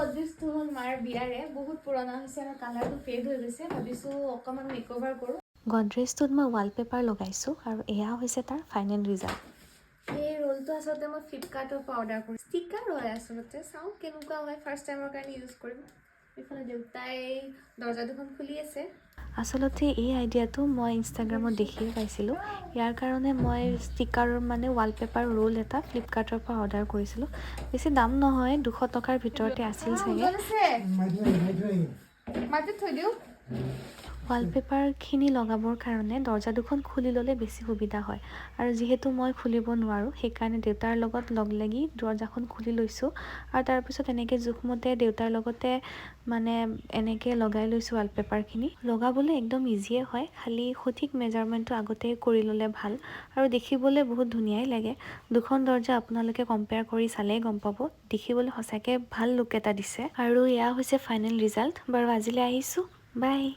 গডৰেজটো হ'ল মাৰ বিয়াৰে, বহুত পুৰণা হৈছে আৰু কালাৰটো ফেড হৈ গৈছে। ভাবিছোঁ অকণমান মেকঅভাৰ কৰোঁ। গডৰেজটোত মই ৱালপেপাৰ লগাইছোঁ আৰু এয়া হৈছে তাৰ ফাইনেল ৰিজাল্ট। এই ৰোলটো আচলতে মই ফ্লিপকাৰ্টৰ পৰা অৰ্ডাৰ কৰিছোঁ। ষ্টিকাৰ হয় আচলতে। চাওঁ কেনেকুৱা হয়, ফাৰ্ষ্ট টাইমৰ কাৰণে ইউজ কৰিম। এইফালে দেউতাই দৰ্জা দুখন খুলি আছে। আচলতে এই আইডিয়াটো মই ইনষ্টাগ্ৰামত দেখিয়ে পাইছিলোঁ। ইয়াৰ কাৰণে মই ষ্টিকাৰৰ মানে ৱালপেপাৰ ৰোল এটা ফ্লিপকাৰ্টৰ পৰা অৰ্ডাৰ কৰিছিলোঁ। বেছি দাম নহয়, 200 টকাৰ ভিতৰতে আছিল চাগে। আছে, মাটিত থৈ দিওঁ। ৱালপেপাৰখিনি লগাবৰ কাৰণে দৰ্জা দুখন খুলি ল'লে বেছি সুবিধা হয় আৰু যিহেতু মই খুলিব নোৱাৰোঁ, সেইকাৰণে দেউতাৰ লগত লগ লাগি দৰ্জাখন খুলি লৈছোঁ আৰু তাৰপিছত এনেকৈ জোখমতে দেউতাৰ লগতে মানে এনেকৈ লগাই লৈছোঁ। ৱালপেপাৰখিনি লগাবলৈ একদম ইজিয়ে হয়, খালি সঠিক মেজাৰমেণ্টটো আগতে কৰি ল'লে ভাল আৰু দেখিবলৈ বহুত ধুনীয়াই লাগে। দুখন দৰ্জা আপোনালোকে কম্পেয়াৰ কৰি চালেই গম পাব, দেখিবলৈ সঁচাকৈ ভাল লুক এটা দিছে। আৰু এয়া হৈছে ফাইনেল ৰিজাল্ট। বাৰু, আজিলৈ আহিছোঁ, বাই।